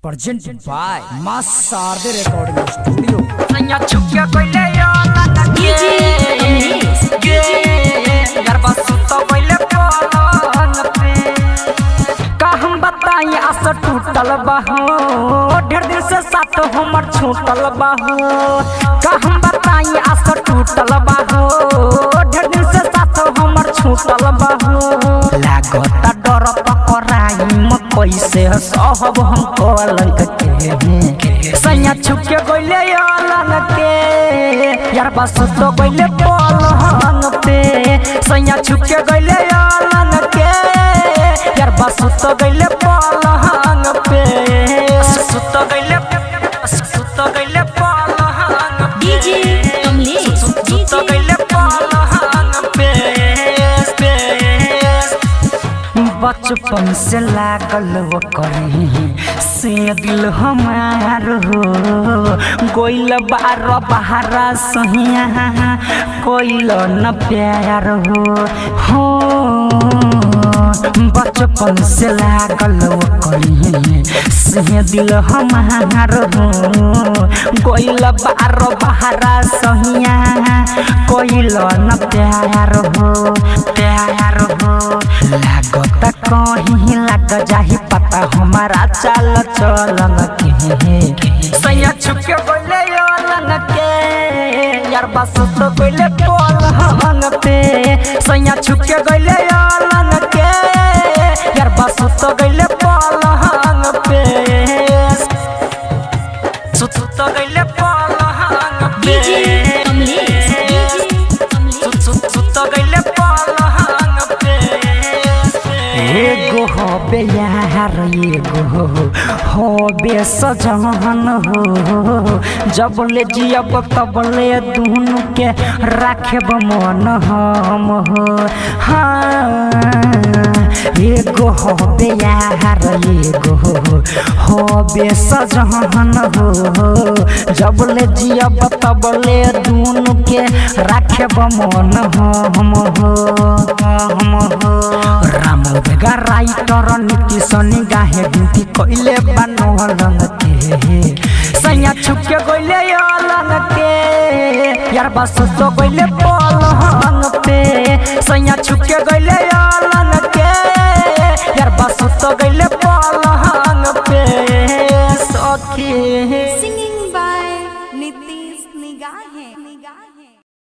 Presented by Maa Sharde recording studio. सैया छुपके गइले DJ Kamlesh, के गरबा सुत गइले पलंग पे। का हम बताई आस टूटल बाहो, ढेर दिन से साथ हमर छूटल बाहो। का हम बताई आस टूटल बाहो, ढेर दिन से साथ हमर छूटल बाहो। लागत डर पकड़ाई म कैसे सहब हम कलंक के। सैया छुपके गइले अलंग के, यार बस तो गइले पलंग पे। सैया छुपके गइले अलंग के, यार बस तो गइले पलंग पे। सुत गइले, सुत गइले पलंग पे। DJ Kamlesh, सुत DJ गइले पलंग पे, पे। बचपन से लागल वो करी से दिल हमार हो, गोइल बार बहारा सहिया कोइल न प्यार हो। हो बचपन से लागल वो करी से दिल हमार हो, गोइल बार बहारा सहिया कोइल न प्यार हो, प्यार हो। लागत कहीं लग जाही पता हमारा चाल चलन के। सैया छुपके गइले अलंग के, यार बस तो गइले पलंग पे। सैया छुपके गइले अलंग के, यार बस तो गइले पलंग पे। सुत गइले पलंग पे। DJ Kamlesh, DJ Kamlesh, सुत गइले पलंग पे। एगो होबे यार, एगो होबे सजन हो, जब ले जियब तब ले दुनु के राखेब मन हम हो। हाँ एगो होबे यार, एगो होबे सजन हो, जब ले जियब तब ले दुनु के राखेब मन हम हो, हम हो। राम बेगा राइटर नीति सनी गाहे बिनती कइले बानो रंग के। सैया छुपके गइले अलंग के, यार बस तो गइले पलंग पे।